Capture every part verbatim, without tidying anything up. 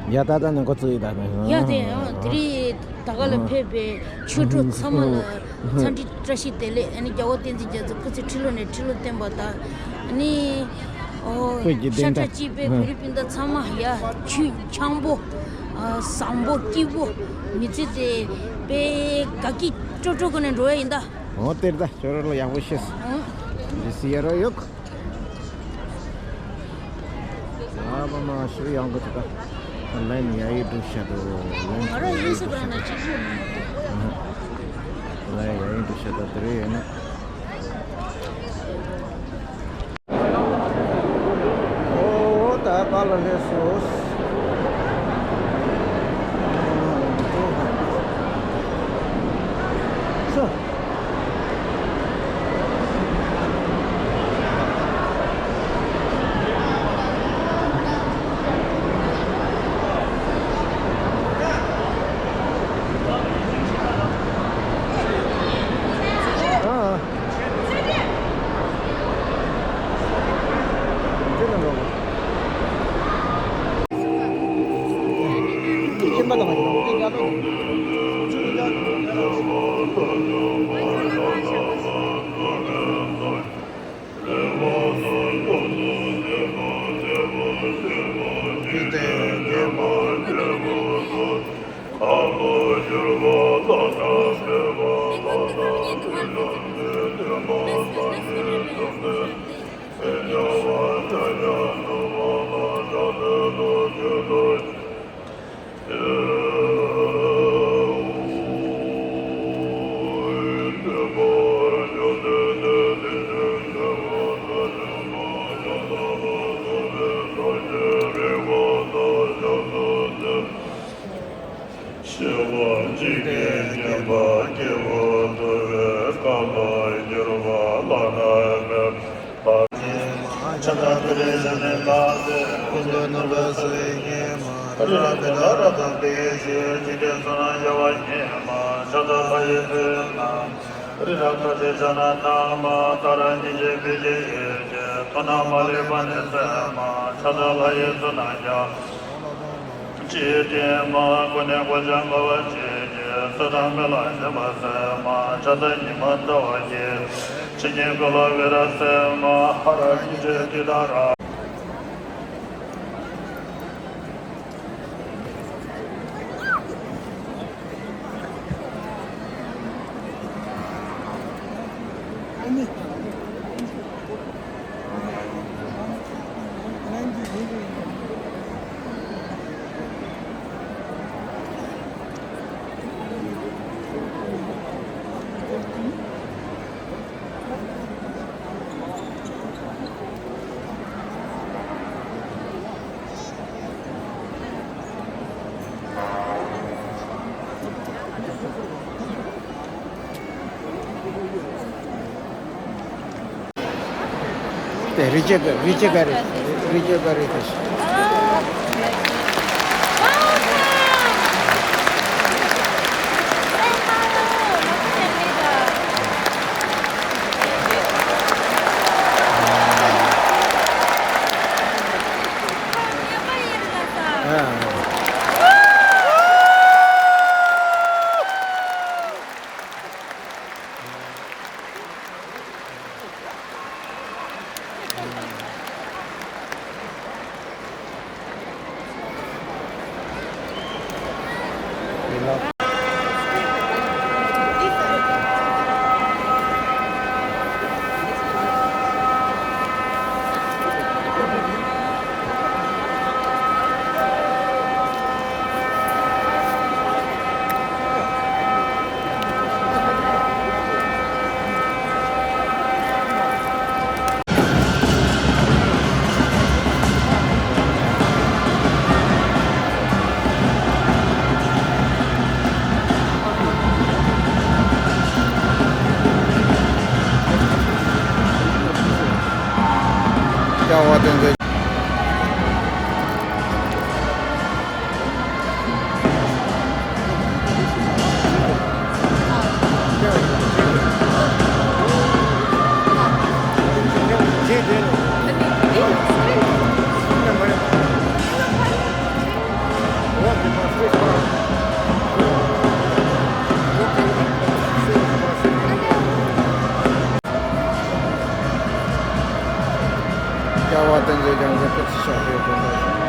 ཡ་ད་ལྟ་ནས་འགོ་བཙུགས་ཡིན་ད་ནི། ཡ་དེ་ཡང་དེ་རིང་ད་ག་ལ་ཕེབས་པའི་ཆོས་གྲོགས་ཚང་མ་ལ་འཚམས་འདྲི་བཀྲ་ཤིས་བདེ་ལེགས། ཨ་ནི་རྒྱལ་བ་བསྟན་འཛིན་རྒྱ་མཚོ་སྐུ་ཚེ་ཁྲི་ལོ་ནས་ཁྲི་ལོ་བརྟན་པ་དང་། ཨ་ནི་ཨོ་བོད་ཀྱི་བདེན་ཤ་ཁྲག་གཅིག་པའི་བོད་རིགས་སྤུན་ཟླ་ཚང་མ་ཡ་ཆུ་འཆམ་པོ་བཟང་པོ་སྐྱིད་པོ་མི་ཚེ་དེ་དཔེ་དགའ་སྐྱིད་སྤྲོ་སྤྲོ་སྒོ་ནས་འགྲོ་ཡ་ཡིན་ད། འོ་དེར་ད་ཁྱོད་རང་ལ་ཡག་པོ་ཤེས། ཨོ་ཇི་སི་ཡ་རོ་ཡོད། ཨ་མ་མ་ཤི་ཡང་གོ་ཐུག་ལན་ཡ་ཡི་འགྲུབ་ཤ་དོ། ང་རང་ཡིན་སུ་གང་ན་གཅིག་པུ་མི་འདུག་ལན་ཡ་ཡི་འགྲུབ་ཤ་དོ་དེ་རེད་ཡོད་ན། ཨོ་ད་པཱ་ལགས་སླེབས་སོང་། སོ། ཤེས་པ་འཇིག་རྟེན་མཁྱེན་པ་སྐྱེས་བུ་ཐུབ་པའི་བཀའ་བསྒྱུར་བ་བླ་ན་མེད་པ། ཕྱག་འཚལ་ཏུ་རེ་ཞབས་ནས་བཀའ་སྩལ་ཀུན་ཏུ་ནུས་པ་སུ་ཡིས་མཁྱེན་མ། རི་རབ་མི་ལ་རབ་དང་བདེ་ཞིང་འཇིག་རྟེན་གསུམ་ན་རྒྱལ་བ་ཉིད་མ། ཕྱག་འཚལ་ལྷ་ཡི་བུ་རྣམས། རི་རབ་མཐའ་ཅན་ཕྱག་ན་བསྣམས་མ། ཏཱ་ར་གཉིས་བརྗོད་བི་ཏི་ཡེ་ཅན། ཐུགས་རྣམ་མ་ལུས་པ་ནི་སེམས་མ། ཕྱག་འཚལ་ལྷ་ཡི་ཚོགས་རྣམས་ཀྱང་། འཇིག་རྟེན་མ་ཀུན་ནས་གོ་ཆ་འགའ་བ་བྱེད་ཀྱི། ཚེ་དང་མི་ལ་སྙོམས་པར་སེམས་མ། ཕྱག་འཚལ་ཉི་མ་ཟླ་བ་ཡི། ཕྱི་ཉིན་ཀུན་ལ་བི་ར་སེམས་མ། ཧ་ར་གཉིས་བརྗོད་ཏི་ཏཱ་ར། དེ་རི་ཅེ་ག་རི་ཅེ་ག་རི་རི་ཅེ་ག་རི་དེ། སྐྱབས་པ་བསྟན་འཛིན་རྒྱལ་མཚན་སྐུ་ཚེ་ཞབས་པད་བརྟན་པར་ཤོག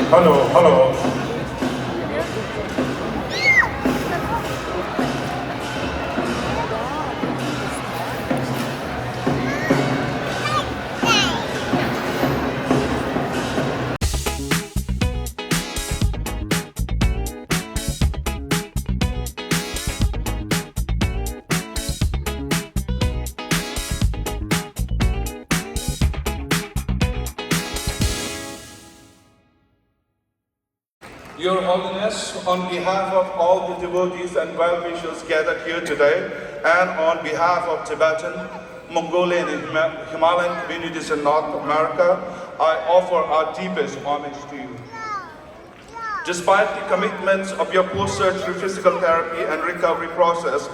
Hello, hello. Your Holiness, on behalf of all the devotees and well-wishers gathered here today, and on behalf of Tibetan, Mongolian, and Hima-, Himalayan communities in North America, I offer our deepest homage to you. Despite the commitments of your post-surgery physical therapy and recovery process,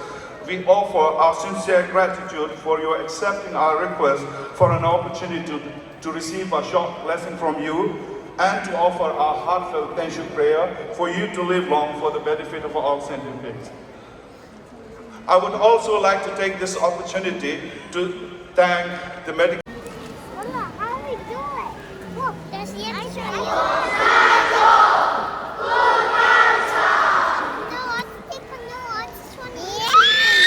we offer our sincere gratitude for your accepting our request for an opportunity to to receive a short blessing from you and to offer our heartfelt thank you prayer for you to live long for the benefit of all sentient beings. I would also like to take this opportunity to thank the medical Mama, how do we do it? Look, there's the extra. No, I think, no, I just want to. Yes.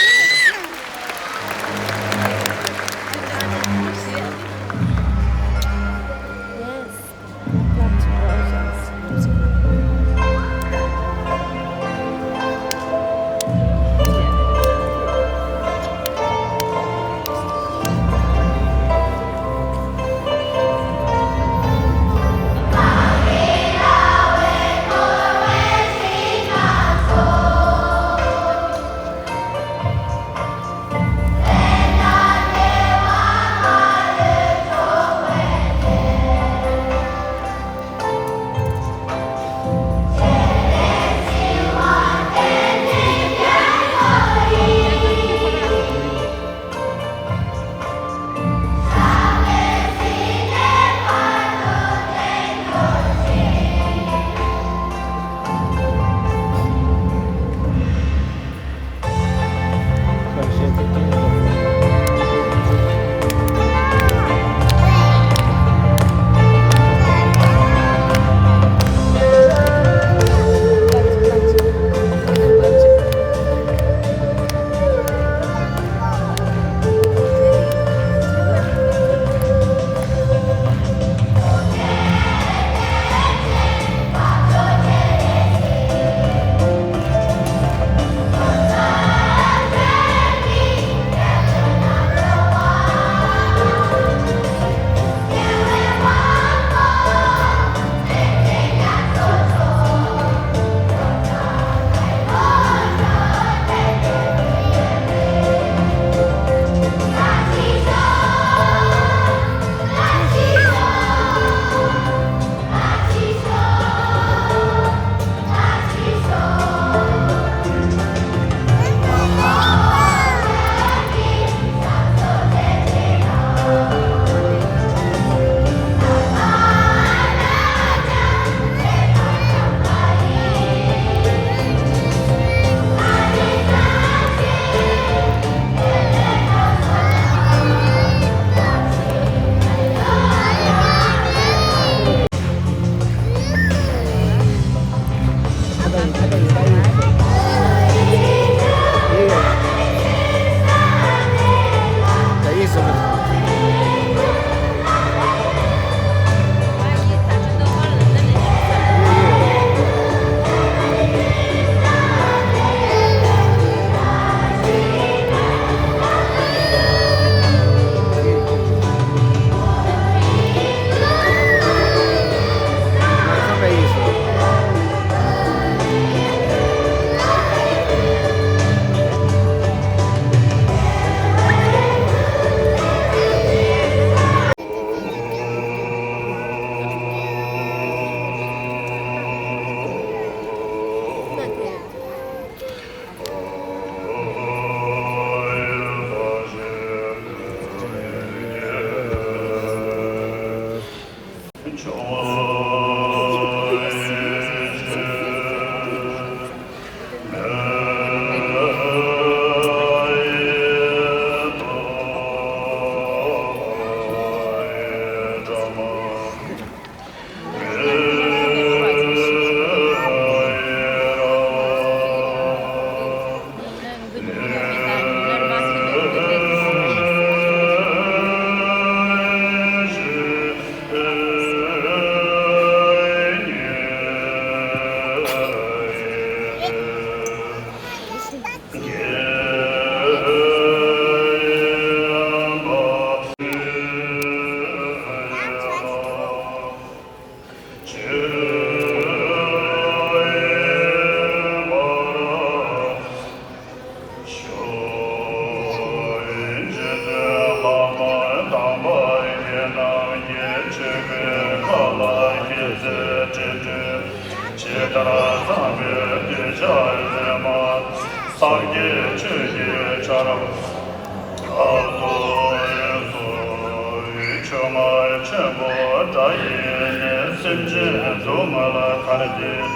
ཆེན་པོ་སྒྲ་ཡིས་ནི། སེམས་ཅན་སྡུག་བསྔལ་མཐར་གྱིས།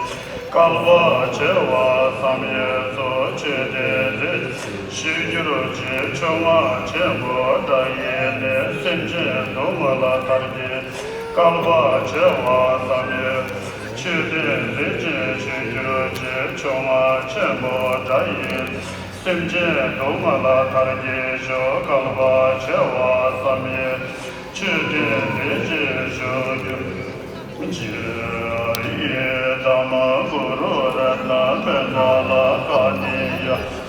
བསྐལ་པ་བྱེ་བ་ཙམ་ཡས་སུ། མཆོད་རྟེན་མཛེས་བཞད་གྱུར་ཅིག་ཆོས་རྔ་ཆེན་པོ་སྒྲ་ཡིས་ནི། སེམས་ཅན་སྡུག་བསྔལ་མཐར་གྱིས། བསྐལ་པ་བྱེ་བ་ཙམ་ཡས། མཆོད་རྟེན་མཛེས་བཞད་གྱུར་ཅིག་ཆོས་རྔ་ཆེན་པོ་སྒྲ་ཡིས། སེམས་ཅན་སྡུག་བསྔལ་མཐར་གྱིས་ཤོག་བསྐལ་པ་བྱེ་བ་ཙམ་ཡས། མཆོད་རྟེན་མཛེས་བཞད་བཞད་གྱུར་ཅིག་ཡི་དམ་གུ་རུ་རཏྣ་པཎྜི་ཏ་ལ་ཀ་ནི་ཡ།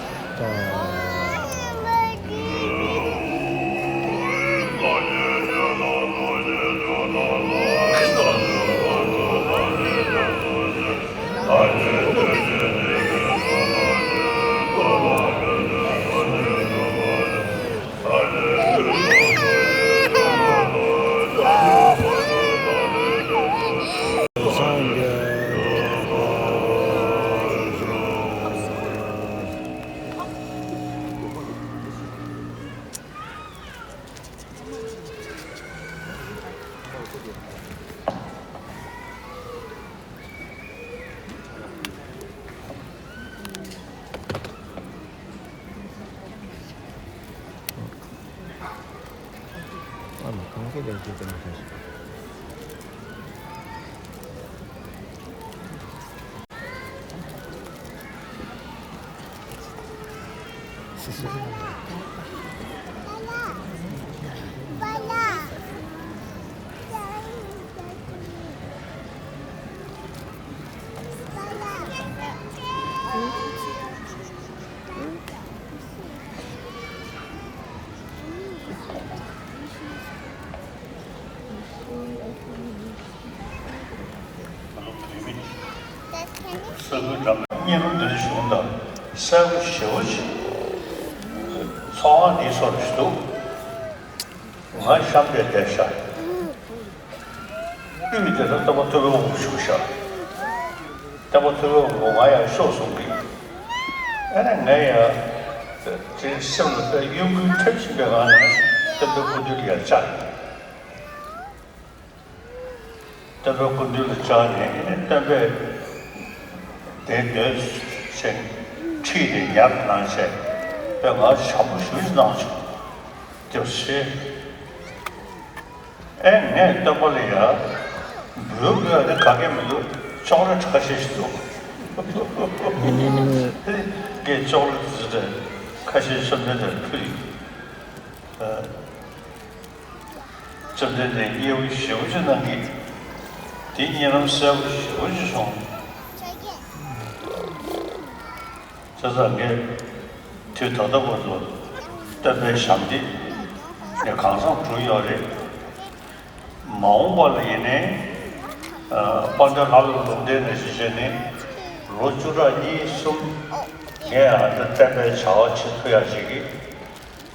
བསམ་བློ་བཏང་། བསྙེན་རུམ་འདིར་བྱུང་དང་གསལ་པོ་ཞེ་པོ་ཅིག་ཚོར་བ་འདི་ཚོར་ཞིག་འདུག་ང་གཤམ་དེར་བསྡད་ཤག་དབུས་དེ་ལ་སྟོན་པ་ཐུབ་པའི་དབང་པོ་བཞུགས་ཤག་སྟོན་པ་ཐུབ་པའི་དབང་པོ་ང་ཡར་ཤོག་གསུང་གི། ཨ་ནི་ངས་ཡར་དེ་སེམས་ལ་དཔེ་གཡོ་འགུལ་ཐེབས་བཞིན་པའི་ངང་ནས་སྟོན་པའི་སྐུ་མདུན་ལ་ཡར་བཅར། སྟོན་པའི་སྐུ་མདུན་ལ་བཅར་ནས། སྟོན་པས་དེ་འདོན་བྱས། ཁྲིད་དེ་ཉར་གནང་བྱས། དཔེ་ང་བྱམས་པོ་ཞེ་པོ་ཅིག་གནང་བྱུང་། སྐྱབས་རྗེ། ཨེ་ངས་སྟོན་པ་ལ་ཡ་འབུལ་དགོས་ཡ་དེ་ག་གེ་མི་འདུག་ཅོག་ལེ་ཊི་ཁ་ཤས་ཤིག་འདུག་ངས་ཅོག་ལེ་ཊི་དེ་ཁ་ཤས་བཅོམ་ལྡན་འདས་ལ་ཕུལ་ཡིན། ཨ། བཅོམ་ལྡན་འདས་མཉེས་པོ་ཞེ་པོ་ཅིག་གནང་གི། དེ་གཉིད་ལམ་གསལ་པོ་ཞེ་པོ་ཅིག་བྱུང་། བྱས་ཙང་ངས་དུས་ད་ལྟ་བར་དུ་སྟོན་པའི་ཞབས་འདེགས་ངས་གང་འཚམ་བསྒྲུབས་ཡོད་རེད། མ་འོངས་པ་ལ་ཡིན་ནའི། ཨ། དཔལ་ལྡན་ལྷ་བླ་ལུང་བསྟན་ནས་བྱས་ནས་ལོ་བཅུ་ཕྲག་གཉིས་གསུམ་ངས་ཨ་ད་བསྟན་པའི་བྱ་བ་བྱེད་ཐུབ་ཡག་ཅིག་གི།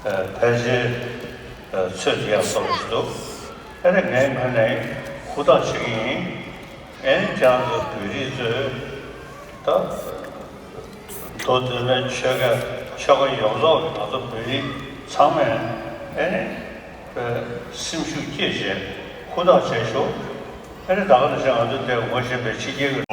ཨ། ཕལ་ཆེར། ཨ། ཚོད་བསྡད་ཡག་བཟོ་འདྲ་ཞིག་འདུག་ཨ་ནི་ངའི་ངོས་ནས་ཧུར་ཐག་བྱེད་ཀྱི་ཡིན། ཨ་ནི་ཁྱེད་རང་ཚོ་བོད་རིགས་ཚོས་ད་མདོ་སྟོད་སྨད་ཆོལ་ཁ་ཆོལ་ཁ་ཡོངས་རྫོགས་ཀྱི་ང་ཚོ་བོད་རིགས་ཚང་མས་ཨ་ནི་སེམས་ཤུགས་བསྐྱེད་བྱས་ཧུར་ཐག་བྱས་ཤོག་ཨ་ནི་ད་ག་ནང་བཞིན་ང་ཚོ་འདིར་ངོ་ཤེས་པའི་ཕྱི་རྒྱལ་གྱི།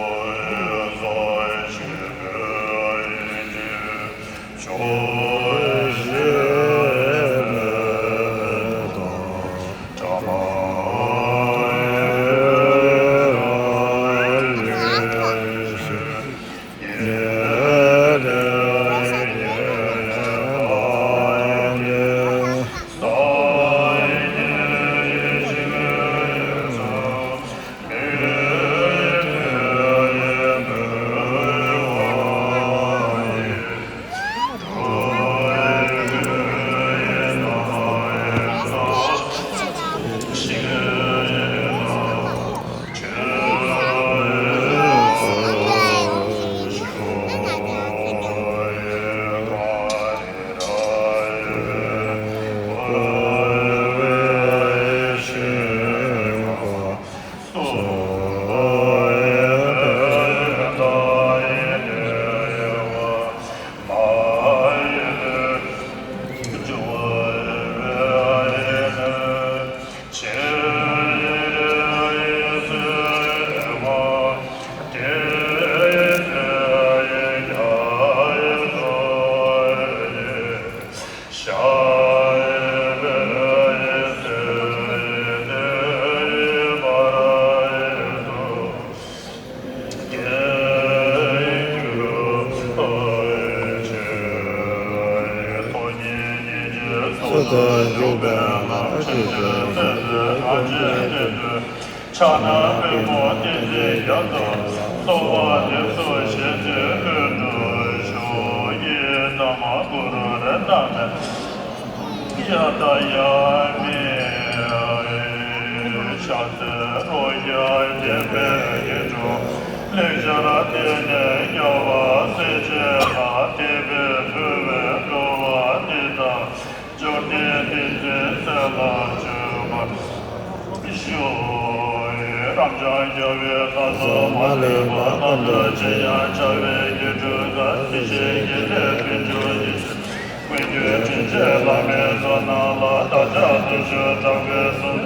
ཕྱག་ན་པདྨོ་བསྟན་འཛིན་རྒྱ་མཚོ། སྟོང་པ་འདི་སོགས་བཞེད་དེ་ལྷུན་གྲུབ་ཤོག་ཡི་དམ་གུ་རུ་རཏྣ་ཡ་ད་ཡ་མི་ཤ་ཚ་རོ་ཡ་བདེ་བའི་ཡིད་འཕྲོག་ལེགས་སྦྱར་དེ་ནས་རྒྱལ་བ་སྲས་བཅས་ལ་དད་པས་ཕུལ་བའི་འགྲོ་བ་འདི་དག་འབྱོར་ལྡན་བསྟན་འཛིན་སྲས་ལ་བྱོན་པར་ཤོག་རབ་འབྱམས་རྒྱལ་བའི་ལྷ་ཚོགས་མ་ལུས་པ་ལྟ་འདོད་ཅི་ཡང་བྱ་བའི་རྒྱུ་སྤྲུལ་དང་། དེ་བཞིན་གྱི་ལས་ཕུན་ཚོགས་ཡིད་བཞིན་མངོན་གྱུར་དྲིན་ཅན་བླ་མའི་ཚོགས་རྣམས་ལ་བདག་ཅག་བརྟུལ་ཞུགས་དྲག་པོས་གསོལ།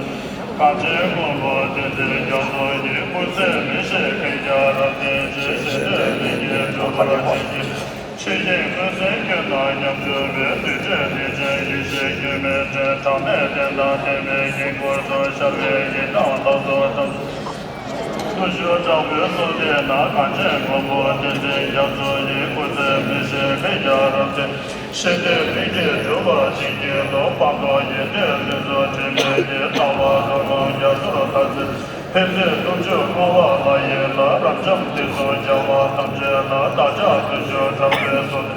གངས་ཅན་མགོན་པོ་བསྟན་འཛིན་རྒྱ་མཚོ་ཡི་སྐུ་ཚེ་མི་ཤིགས་ཤིང་རྒྱ་རབ་བརྟན་ཅིང་། ཞི་བདེ་བདེ་སྐྱིད་འགྲུབ་པར་བྱིན་གྱིས། ཆོས་དབྱིངས་ཀུན་གསལ་ཁྱོད་དང་མཉམ་བཞུགས་པའི། རྡུལ་ཕྲན་རིན་ཆེན་ཡེ་ཤེས་སྐྱོན་མེད་སྤྲིན། གྲངས་མེད་རྟེན་དང་བརྟན་པའི་དཀྱིལ་འཁོར་དུ། ཤར་བའི་ཡེ་དམ་ལྷ་ཚོགས་ཐམས་ཅད་བརྟུལ་ཞུགས་དྲག་པོས་གསོལ་འདེབས་ན། གངས་ཅན་མགོན་པོ་བསྟན་འཛིན་རྒྱ་མཚོ་ཡི། སྐུ་ཚེ་མི་ཤིགས་ཤིང་རྒྱ་རབ་བརྟན། ཞི་བདེ་བདེ་སྐྱིད་འགྲུབ་པར་བྱིན་གྱིས་རློབས། སྤངས་རྟོགས་ཡོན་ཏན་ལུས་སུ་དྲན་པའི་ཕྱིར། ལྟ་བ་རོ་ལངས་རྒྱ་མཚོར་ལྟ་ཚུལ། ཕན་ཚུན་སྟོབས་བཅུ་མངའ་འོག་ལ་ཡི་ལ། རབ་འབྱམས་དེ་སོགས་རྒྱལ་བ་ཐམས་ཅད་ལ། བདག་ཅག་བརྟུལ་ཞུགས་དྲག་པོས་གསོལ།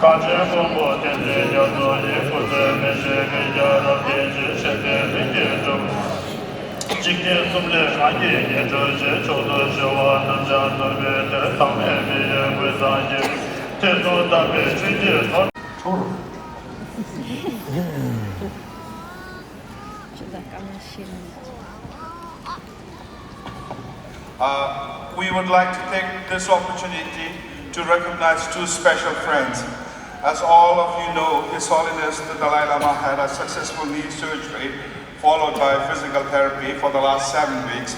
གངས་ཅན་མགོན་པོ་བསྟན་འཛིན་རྒྱ་མཚོ་ཡི། སྐུ་ཚེ་མི་ཤིགས་ཤིང་རྒྱ་རབ་བརྟན་ཅིང་། ཞི་བདེ་བདེ་སྐྱིད་འགྲུབ། འཇིག་རྟེན་གསུམ་ལས་གང་གིས་ཉེར་འགྲོ་ཞི། མཆོག་ཏུ་ཞི་བ་རྣམས་ཀྱང་ཐོབ་པའི་ཕྱིར། ཐ་མལ་མི་ཡི་ཀུན་བཟང་ཞིང་། ཐེར་ཟུག་དག་པའི་ཆོས་ཀྱི་ཚོགས། Uh, we would like to take this opportunity to recognize two special friends. As all of you know, His Holiness the Dalai Lama had a successful knee surgery followed by physical therapy for the last seven weeks.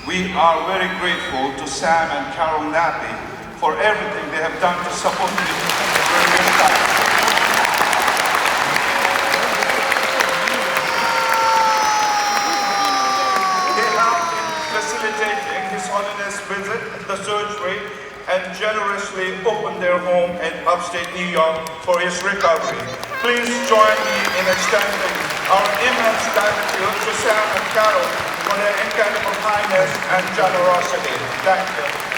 We are very grateful to Sam and Carol Nappi for everything they have done to support me during this time. They have been facilitating His Holiness' visit, the surgery, and generously opened their home in upstate New York for his recovery. Please join me in extending our immense gratitude to Sam and Carol for their incredible kindness and generosity. Thank you.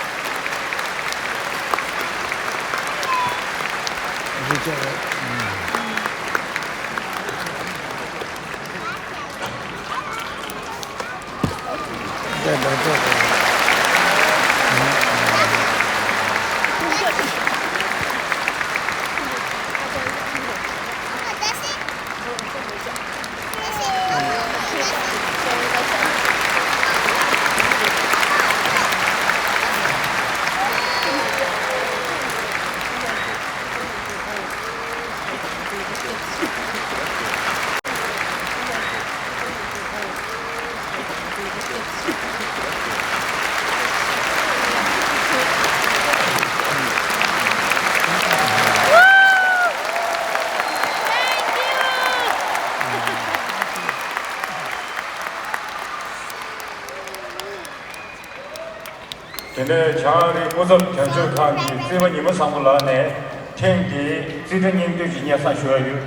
དེ་ནས་བྱང་རི་སྐུ་ཚབ་བྱང་ཆུབ་ཁང་གི་རྩིས་པ་ཉི་མ་བཟང་པོ་ལགས་ནས་ཐེངས་འདིའི་རྩིས་ཁྲ་སྙིང་བསྡུས་ཀྱི་སྙན་སེང་ཞུ་ཡ་ཡོད།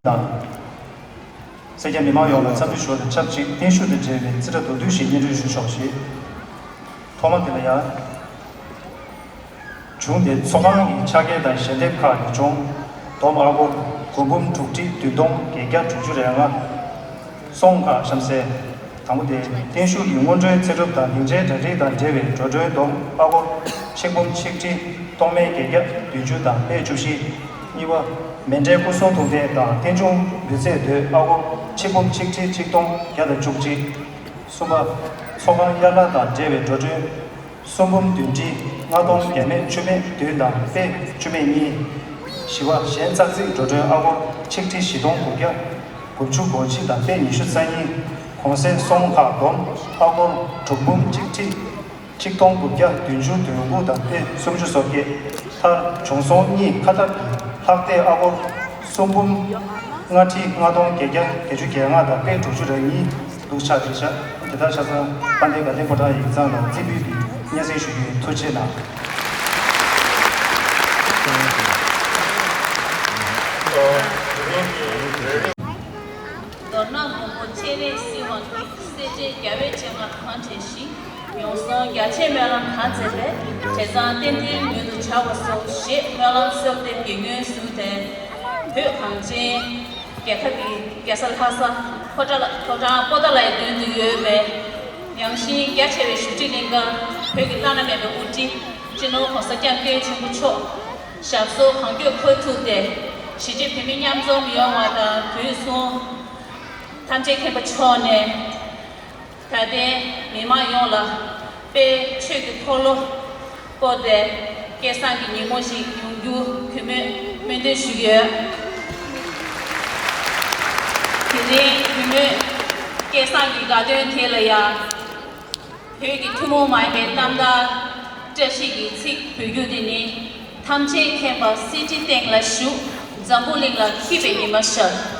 དང་། སེར་སྐྱ་མི་མང་ཡོངས་ལ་འཚམས་འདྲི་ཞུ་བ་དང་ཆབས་ཅིག་བརྟན་བཞུགས་དང་འབྲེལ་བའི་རྩིས་ཁྲ་མདོར་བསྡུས་ཤིག་སྙན་སྒྲོན་ཞུ་ཆོག་ཅིག་ཐོག་མ་དེ་ལ་ཡ། བྱུང་སྟེ་ཚོགས་ཁང་གི་ཕྱག་འཁྱེར་དང་ཞལ་འདེབས་ཁག་གི་གཅོང་། བསྡོམས་ཨ་སྒོར་དགུ་འབུམ་དྲུག་ཁྲི་བདུན་སྟོང་བརྒྱད་བརྒྱ་དྲུག་ཅུ་རེ་ལྔ། སོང་ཁག་གཤམ་གསལ། དང་པོ་དེ་བརྟན་བཞུགས་ཀྱི་སྔོན་འགྲོའི་ཚེ་སྒྲུབ་དང་སྡིངས་ཆའི་གྲ་སྒྲིག་དང་འབྲེལ་བའི་འགྲོ་གྲོན་བསྡོམས་ཨ་སྒོར་ཆིག་འབུམ་ཆིག་ཁྲི་སྟོང་མེད་བརྒྱད་བརྒྱ་བདུན་ཅུ་དང་པད་བཅུ་བཞི། གཉིས་པ། མཎྜལ་སྐུ་གསུང་ཐུགས་རྟེན་དང་རྟེན་འབྱུང་འབུལ་ཚད་དོད་ཨ་སྒོར་ཆིག་འབུམ་ཆིག་ཁྲི་ཆིག་སྟོང་བརྒྱ་དང་བཅུ་གཅིག། གསུམ་པ། ཚོགས་ཁང་དབྱར་གླ་དང་འབྲེལ་བའི་འགྲོ་གྲོན། སུམ་འབུམ་བདུན་ཁྲི་ལྔ་སྟོང་བརྒྱ་མེད་བཅུ་མེད་བདུན་དང་པད་བཅུ་མེད་གཉིས། བཞི་པ། གཞན་ཙག་ཙིག་འགྲོ་གྲོན་ཨ་སྒོར་ཆིག་ཁྲི་བཞི་སྟོང་དགུ་བརྒྱ་དགུ་བཅུ་གོ་གཅིག་དང་པད་ཉི་ཤུ་རྩ་གཉིས། གོང་གསལ་སོང་ཁག་བསྡོམས་ཨ་སྒོར་དྲུག་འབུམ་གཅིག་ཁྲི་ཆིག་སྟོང་དགུ་བརྒྱ་བདུན་ཅུ་དོན་དགུ་དང་པད་སུམ་ཅུ་སོ་བརྒྱད། མཐར་བྱུང་སོང་གཉིས་ཁ་ཐབས་ཀྱི་ལྷག་བསྡད་ཨ་སྒོར་སུམ་འབུམ་ལྔ་ཁྲི་ལྔ་སྟོང་བརྒྱད་བརྒྱ་བརྒྱད་ཅུ་གྱ་ལྔ་དང་པད་དྲུག་ཅུ་རེ་གཉིས། འདུག་ཆགས་བསྡད་ཤག་དེ་ལྟར་ཆ་ཚང་དཔལ་ལྡན་དགའ་ལྡན་ཕོ་བྲང་ཡིག་ཚང་ལ་རྩིས་འབུལ་གྱི་སྙན་སེང་ཞུ་རྒྱུ་ཡིན། ཐུགས་རྗེ་གནང་། མདོར་ན་མགོན་པོ་སྤྱན་རས་གཟིགས་དབང་གིས་སྲས་བཅས་རྒྱལ་བའི་སྤྱན་སྔར་གང་བྱས་ཤིང་། མྱོང་གསུམ་རྒྱ་ཆེའི་སྨོན་ལམ་གང་མཛད་པའི་དེ་ཚང་ཏན་ཏན་མྱུར་དུ་བྱ་བར་ཤོག་ཞེས་སྨོན་ལམ་གསོལ་འདེབས་ཀྱི་སྔོན་བྱོན་ཏེ། བོད་གངས་ཅན་རྒྱལ་ཁབ་ཀྱི་རྒྱལ་ས་ལྷ་ས་ཕོ་བྲང་ཕོ་བྲང་པོ་ཏཱ་ལའི་མདུན་དུ་ཡོད་པའི་ཡངས་ཤིང་རྒྱ་ཆེ་བའི་བཞུགས་ཁྲི་གླིང་གར་བོད་ཀྱི་བླ་ན་མེད་པའི་དབུ་ཁྲིད་སྤྱི་ནོར་༸གོང་ས་༸སྐྱབས་མགོན་ཆེན་པོ་མཆོག་ཞབས་སོར་གང་མགྱོགས་འཁོད་ཐུབ་སྟེ། གཞིས་བྱེས་བོད་མི་མཉམ་འཛོམས་ཡོང་བ་དང་དུས་མཚུངས། ཐམས་ཅད་མཁྱེན་པ་མཆོག་ནས་ད་ལྟའི་མི་མང་ཡོངས་ལ་དཔལ་ཆོས་ཀྱི་འཁོར་ལོ་བསྐོར་ཏེ་སྐལ་བཟང་གི་ཉིན་མོ་ཞིག་ཡོང་རྒྱུ་གུས་མོས་སྨོན་འདུན་ཞུ་གི་ཡོད། དེ་རིང་གུས་མོས་སྐལ་བཟང་གི་དགའ་སྟོན་དེ་ལ་ཡང་། བོད་ཀྱི་ཐུན་མོང་མ་ཡིན་པའི་རྣམ་ཐར་བཀྲ་ཤིས་ཀྱི་ཚིག་འབུལ་རྒྱུ་དེ་ནི། ཐམས་ཅད་མཁྱེན་པ་གསེར་ཁྲིའི་སྟེང་ལ་བཞུགས། འཛམ་བུ་གླིང་ལ་སྐྱིད་པའི་ཉི་མ་ཤར།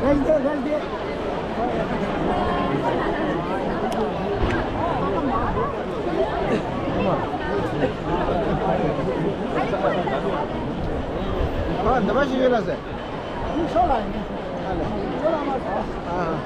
ཨ། འདི་མ་ཞིག་ཡོད་ལ་ཟེར། ཨ་ལེ། ཨ།